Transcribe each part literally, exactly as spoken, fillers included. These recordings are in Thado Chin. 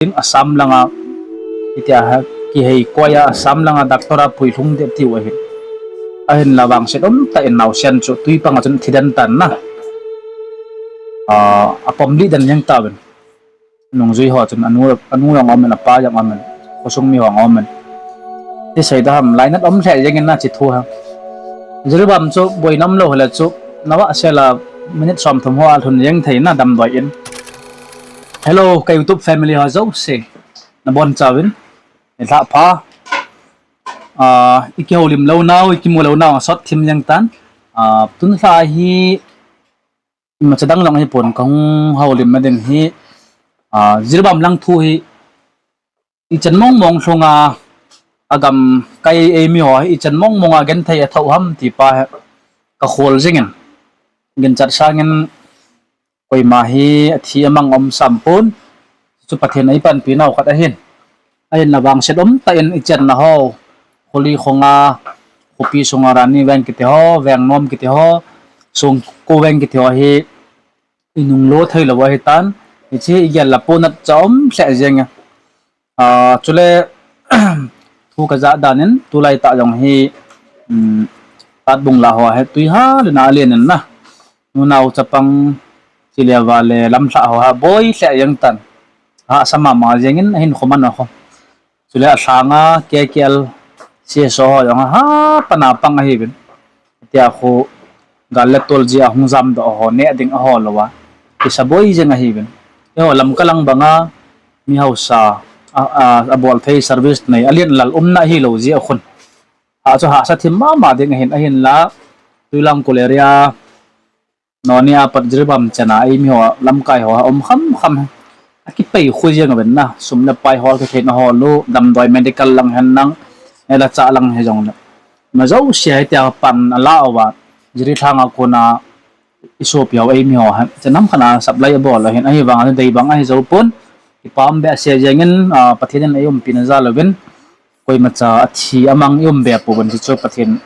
ding Assam langa, hitia ha, kihei koi a Assam langa doctor a puilhung ding atiu ahi. Ahinla vangset umtah in naosen chu twi panga chun thi den tan na. A, apom lih den jeng tauvin. Nungjui ho chun anu, anu jong aumin, apa jong aumin, khosung mi ho jong aumin. Ti sei da ham, lainat um lheh jengin na chi thu ha. Jiribam chu boina umlou hile chu, nava sela minute som thum ho a lhun jeng thei na damdoi in. Hello, ka YouTube family ho jouse. Nabon chauvin. Nilhah pha. A, i kihoulim lou nau, i kimu lou nau, a sot thim jeng tan. A, tun lha hi, imacha dang jong hipon kahung houlimna ding hi, a, Jiribam lang thu hi, ichan mong mong lhunga, agam kai eimi ho hi, ichan mong monga genthei athou ham ti pa hi, kakhol jengin. Ginchat sangin, koima hi athi amang um sampon, chu Pathen a ipanpi nau khat ahin. Ahinla vangset umtah in ichenna ho, kholi khonga, khopi sunga Rani veng kiti ho, Vengnom kiti ho, Songko veng kiti ho hi, inunglo theilou ahitan, hiche hi igel la ponat cha um lheh jeng e. A, chule, thu kajah danin, tulai tah jong hi, um, Tatbung lah ho hi, twi ha le na alen in na. Nunao chapang, chileva le lamlhah ho ha, boi lheh jeng tan. Hahsa mama jengin, ahinkho man ho. Chule alhanga, K K L, C S O ho jong ha, hapana pang ahiuvin. Tia khu, gal le tol jeh a hung jamdoh ho, neh ding aho louva. Kisa boi jeng ahiuvin. Eiho lamkai lang banga, mi hausa, a, a, abol thei service nei, alen lal umna ahilou jeh a khun. Achu hahsa thim mama ding ahin, ahinla, Tuilang Kol area, Noni a pat Jiribam chana, eimi ho, lamkai ho, um kham kham. Akipei khu jeng uvin na, sum le pai hol kitheina ho lou, damdoi medical lang hen lang, neh le chah lang hijongle. Ima jouse hitia pan ala uva, Jiribam langa kona, isopi ho, eimi ho, hi, chanam khat a supply abol ahin, ahivanga dei bang ahi jou pon, kipah um behseh jengin, a, Pathen in eiumpina jal uvin, koimacha athi amang ium be pouvin, hichu Pathen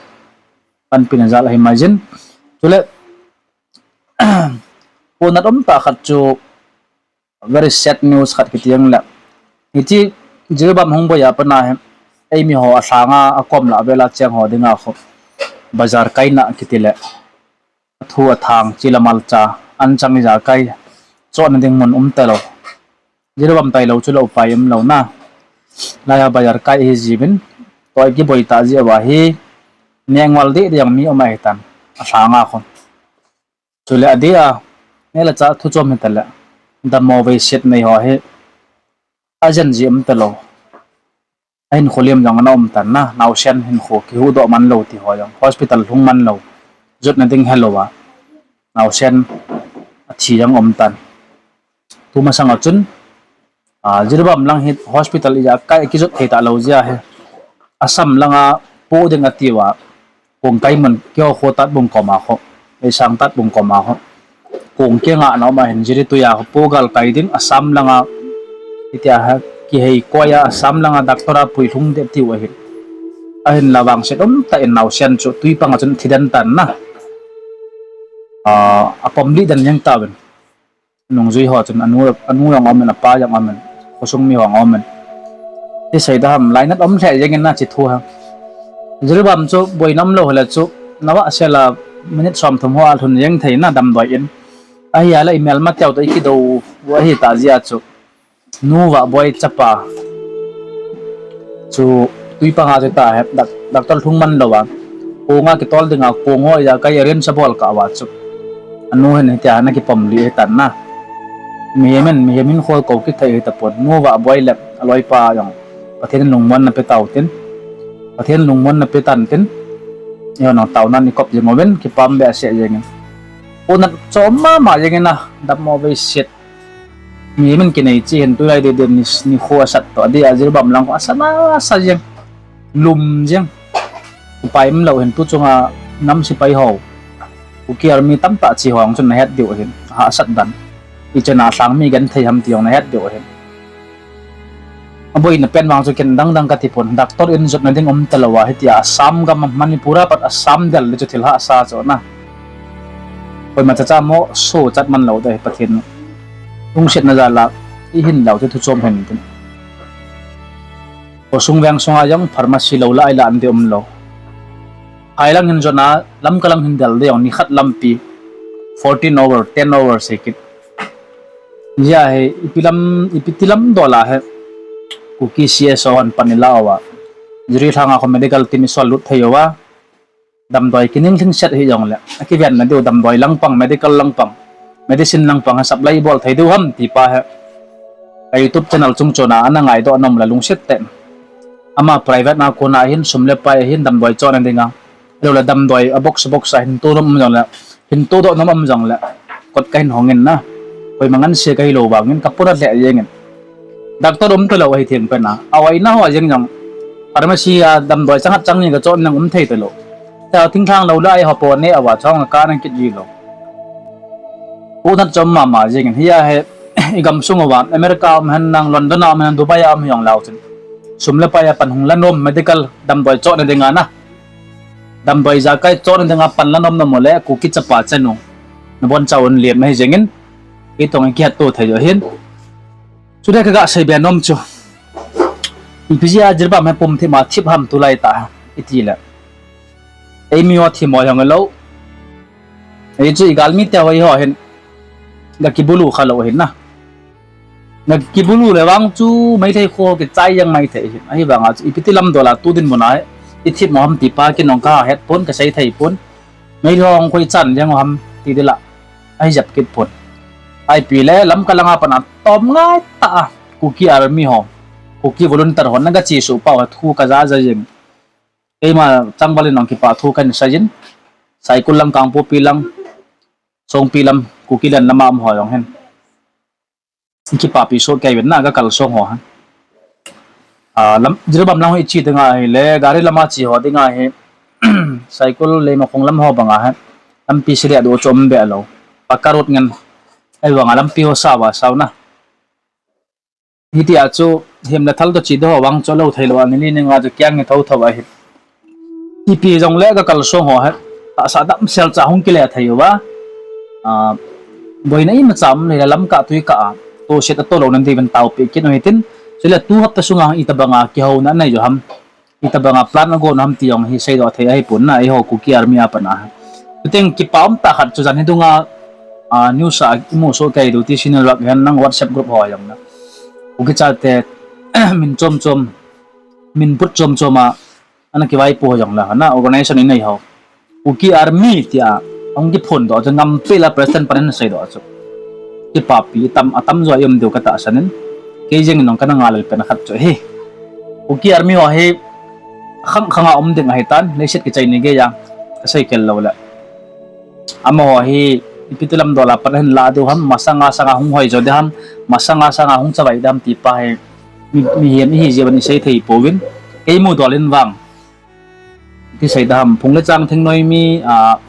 panpina jal ahi maijin. Chule, ponat umtah khat chu, very sad news khat kiti jongle. Hiche Jiribam hung boi a pat a hi, eimi ho alhanga akom lah vela cheng ho dinga khu, bazar kaina kiti le, athu athang, chila malcha, anchang ijakai, chotna ding mun um talou. Jiribam tailou chule upai umlou na. Laiya bazar kai ahi jiuvin, toi kiboi tah jeh uva hi, neh ngol deh deh jong mi um ahitan, alhanga khu. Chule adeh a, neh le chah thu chom hitale, dammo veiset nei ho hi, ajen ji um talou. Ahinkho liam jong ana um tan na, naosen hinkho kihuhdoh man lou ti ho jong, hospital lhung man lou, jotna ding helouva, naosen athi jong um tan. Tumasanga chun, a, Jiribam lang hi hospital ijakai kijot thei talou jeh ahi. Assam langa po ding atiuva, kong kai mun keiho kho Tatbung koma kho, Meisang Tatbung koma kho. Kong kenga ana um ahin Jiri twi a kho po galkai ding Assam langa, hitia ha, kihei koi a Assam langa doctor a puilhung ding atiu ahin. Ahinla vangset umtah in naosen chu twi panga chun thi den tan na. A, apom lih den jeng tauvin. Nungjui ho chun anu, anu jong aumin, apa jong aumin, khosung mi ho jong aumin. Ti sei da ham, lainat um lheh jengin na chi thu ha. Jiribam chu boina umlou hile chu, nava sela minute som thum ho a lhun jeng thei na damdoi in. Ahile imelma teu toh ikidou u ahitah jeh a chu, Nu Vahboi chapa chu twi panga chu ta he, doc-, doctor lhung man louva, konga kitol dinga kong ho ijakai arrange abol kah uva chu, anu hin hitia ana kipom lih hitan na. Mihem in, mihem hinkho kou kithei hitapon, Nu Vahboi le aloipa jong Pathen in lungmonna pe tautin, Pathen in lungmonna pe tantin, eiho nang taona nikop jeng uvin, kipah behseh jengin. Ponat chom mama jengin a, dammo veiset. Mihem in kinei cheh hin tulai deden ni, nikho asat toh, adeh a Jiribam lang khu asa na, asa jeng, lum jeng. Upai umlou hin tu chunga nam sepai ho, Kuki Army tamtah che ho jong chun nahet diu ahin, hahsat dan. Ichan a lhang mi genthei ham ti jong nahet diu ahin. Aboina pen vang chu ken dang dang katipon, doctor in jotna ding um talouva, hitia Assam gam a Manipur a pat Assam del le chu thil hahsa chu na. Koima chacha mo so chat man lou ding ahi Pathen lungsetna jal a, Ihin lau te thu chom hen tin. Khosung veng sunga jong pharmacy lou la ai la an de um lou. Phai lang hin jona, Lamka lang hin del de jong nikhat lampi fourteen hour, ten hour se kit. Hijeh a hi, ipi lam, ipi ti lam dol a hi. Kuki C S O hon pan i la uva. Jiribam lhanga khu medical team i sol lut thei uva. Damdoi kining lhingset hi jongle, akiven na diu damdoi langpang, medical langpang, medicine langpang, ha supply bol thei diu ham ti pa hi. Ka YouTube channel chung chona ana ngaidoh nom le lungset tah in. Ama private na kona hin sum le pai hin damdoi chon a dinga. Lo le damdoi a box box a hin to nom jongle, hin todoh nom jongle. Kot ka hin hongin na. Koima ngansia ka hilou vangin ka pura le jengin. Doctor um talou ahi theng pen a. Awai na ho jeng jong. Pharmacy a damdoi chang khat chang ni ka chon nang um thei talou. Ta thingthang lou lai ho po ne awa chong ka nang kit ji lou. U nat chom mama jeng hi a he i gam sung uva America um hen nang London um hen Dubai um hiong lau chin. Sum le pai a pan hung la nom medical damdoi chon a dinga na. Damdoi jakai chon a dinga pan la nom na mo le Kuki chapa chanu. Na bon cha un liam na hi jengin. Itong kihat to thei jo hin. Chu de ka ga sei be nom chu. Ipi jeh a Jiribam he pum thim a thip ham tulai ta iti le. Ei mi ho thim ho jong lou. Ei chu i galmi te ho i ho hin. Ga kibulu kha lou hin na. Ga kibulu le vang chu Meitei kho kichai jeng mai thei hin. Ahivanga chu ipi ti lam dol a tu dinmun a hi. I thip mo ham ti pa kinong ka het pon ka sei thei pon. Meitei ho hung koi chan jeng ham ti dila. Ahi jep kit pon. Ipi le Lamka langa pan a tom ngai ta a. Kuki Army ho. Kuki volunteer ho na ga chi su pau ha thu ka ja ja jing. Keima changval in nong kipa thu kan sa jin. Saikul lang Kangpokpi lang. Songpi lam Kuki len lama um ho jong hin. Kipapi so kei ven na ga kal song ho ha. A, lam, Jiribam lang ho i chi dinga hi le, gari lama chi ho dinga hi, Saikul le Makhong lam ho banga ha. Lampi si le do chom be lo. Paka road ngen. Ei vanga lampi ho sa va sau na. Hiti a chu, him le thal to chi do ho vang cho lo thei lo a ni li ni nga chu kiang ni tho tho a hi. Ipi jong le ka kal song ho he. Tahsa dam sel cha hung kile thei uva. A, boina ima cha um le Lamka tui ka a. To set a to lo nan dei ben tau pe kin o hitin. Chule tu hapta sunga ita banga kihouna nei jo ham. Ita banga plan a go na ham ti jong hi sei do thei ahi pon na, eiho Kuki Army a pan a. Teng kipa um ta khat chu jan hi dunga, a, news a i mu so kei do ti sinal wak hen nang WhatsApp group ho jong na. Kuki chate min chom chom, min put chom chom a, ana kivaipo jong la na organization in nei ho. Kuki Army tia, hung kiphon do chu ngam pe la president panin sei do chu. Kipapi tam, atam jo yom do ka tahsan in. Kei jeng nong kana ngal pen khat chu hi. Kuki Army ho hi khang khanga um ding ahi tan, leiset kichai ni ge ya. Ka sei kel lo le. Amaho hi, ipi ti lam dol a pan hin la diu ham, masanga sanga hung hoi jo de ham, masanga sanga hung chavai de ham ti pa hi, mi, mihem ihi jeh a ni sei thei pouvin, kei mu dol in vang. Ti sei da ham, phung le chang thingnoi mi, a,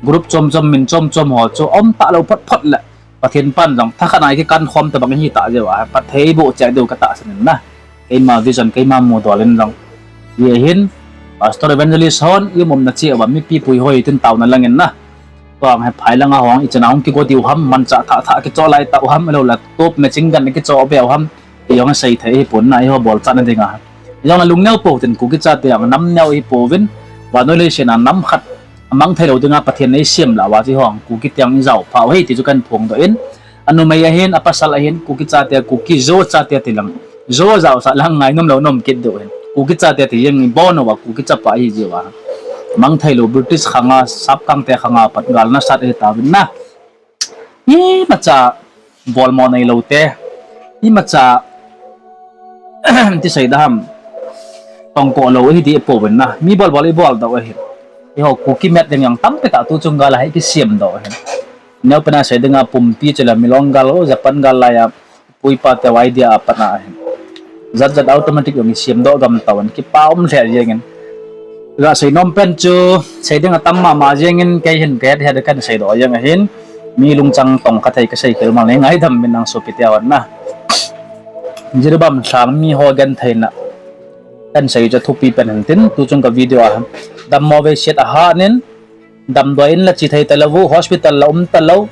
group chom chom, min chom chom ho chu, um ta lo phot phot le, Pathen pan jong, tha khat a i kikan khom ta bang hi ta jeh a, Pathen bo che diu ka tahsan in na. Keima vision, keima mu dol in jong. Ye hin, Pastor Evangelist hon, i mom na che a, mipi pui hoi tin tao na lang in na. Tuang he phai langa hong, i chana hong kigo diu ham, mancha tha tha kicho lai tau ham, lo la top me ching gan kicho be ham, i jong sei thei hi pon na, i ho bol chan na dinga. I jong la lungneo po tin Kuki chate jong nam neo hi pouvin, vannoi leiset a nam khat, amang thei lo dinga Pathen nei siam la uva chi hong, Kuki tiang i jao pha u hi ti chu kan phong do in, Anumei ahin, apasal ahin, Kuki chate, Kuki Zo chate ti lang. Zo jao sa lang ngai nom lo nom kit do hin. Kuki chate ti jeng i bon uva, Kuki chapa ahi jeh uva. Mang thei lo British khanga, sapkang te khanga pat gal nasat ahi tauvin na. Imacha bol mo nei lo te. Imacha ti sei da ham. Tong ko lo ahi ti pouvin na. Mi bol bol i bol do ahin. I ho Kuki met ding jong tampi ta tu chung gal a hi kisiam do ahin. Neo pen a sei dinga pumpi chu la Milong gal, Japan gal lai a, pu i pa te idea a pat na ahin. Jat jat automatic jong i siam doh gam tau an kipa um lheh jeng in. Ga sei nom pen chu, sei ding a tam mama jeng in, kei hin ka het het kan sei doh jeng ahin. Mi lungchang tong kha thei ka sei kel mang le ngaidam min ang sopi te hon na. Jiribam lhang mi ho gentheina. Kan sei chu thupi pen hin tin, tu chung ka video a. Dammo vei siat a ha nin. Damdoi in la chi thei talou, hospital la um talou.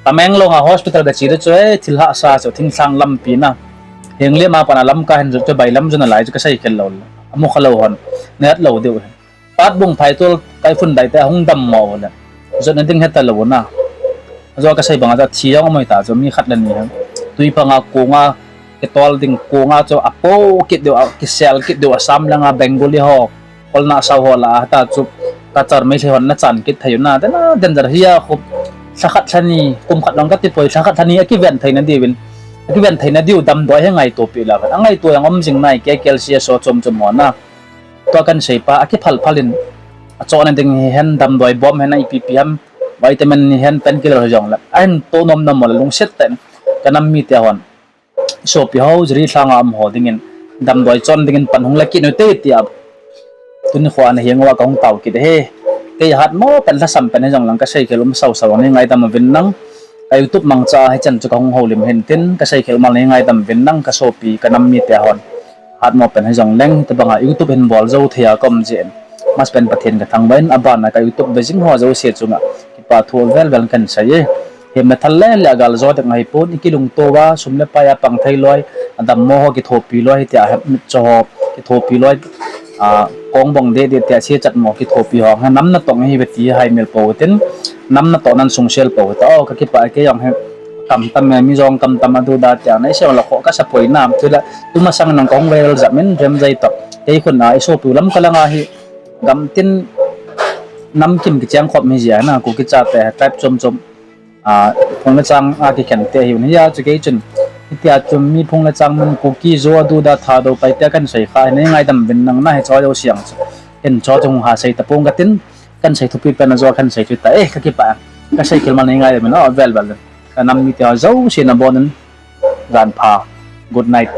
Tamenglong a hospital kache ding chu, eh, thil hahsa chu, thinglhang lampi na. Henglep a pat a Lamka hin jot chu bailam jona lai chu kasei khel lou le. Amu kha lou hon. Nat lou diu. Patbung phaitol kai phun dai te hung dammo le. Jotna ding heta lou na. Ajo kasei banga chu thi jong amoi ta chu mi khat le ni hin. Tui panga konga kitol ding konga chu apo kit diu, a kisel kit diu Assam langa Bengali ho. Kolna sau ho la ta chu kachar Meitei hon na chan kit thei u na. Dena danger hi a khu. Lha khat lha ni, kum khat long kati poi, lha khat lha ni akiven theina diuvin. Akiven theina diu damdoi hi ngaito pi la. Angaito jong um jing nai, K K L C S ho chom chom ho na. Tua kan sei pa, akiphal phal in. Achona ding hi hen damdoi bom hen a ipi pi ham. Vitamin hi hen painkiller ho jong le. Ahin to nom nom mo le lungset ten. Ka nam mite hon. Sopi ho, jiri lhanga um ho dingin. Damdoi chon dingin pan hung la kit u te tia. Tuni kho ana hiang uva kahung tao kit e. Kei hatmo pen lhasam pen hi jong lang kasei khel um sau sau nei ngaidam uvin lang. Ka YouTube mangcha hi chan chu kahung houlim hin tin kasei khel um a nei ngaidam uvin lang ka sopi ka nam mite hon. Hatmo pen hi jong leng, tabanga YouTube hin bol jou thei a ka um jeh in. Mas pen Pathen ka thangvah in, abana ka YouTube ve jing ho jouse chunga kipa thu vel vel kan sei e. Himna thal le le agal jo dek ngai pon, i kilungto uva, sum le pai a pang thei loi, adammo ho kithopi loi, hitia mitcho ho kithopi loi, a, kong bong de de tia se chat mo kithopi ho, ha nam natong hi ve ti hai mil po tin, nam natoh nan sung sel po ta, o, ka kipa kei jong hi, kam tam mi jong kam tam adu da tia, na i se la kho ka sa poi nam, tu la, tu masang nang kong vel jam in, rem jai to, kei khun a, i sopi u Lamka langa hi, gam tin, nam kim kicheng khop mi jia na, Kuki chate, tribe chom chom, a, phung le chang a kikhen te hi un. Hia chu kei chun, hitia chu mi phung le chang min Kuki, Zo, Duda, Thadou, Paite kan sei kha, nei ngaidam uvin lang na hi cho jo siang chu. Ken cho chu hung ha sei ta pong ka tin, kan sei thupi pen a jo kan sei chu ta, eh, ka kipa. Ka sei khel mal nei ngaidam uvin, o, vel vel. Ka nam mite ho jouse nabon un. Jan pha. Good night.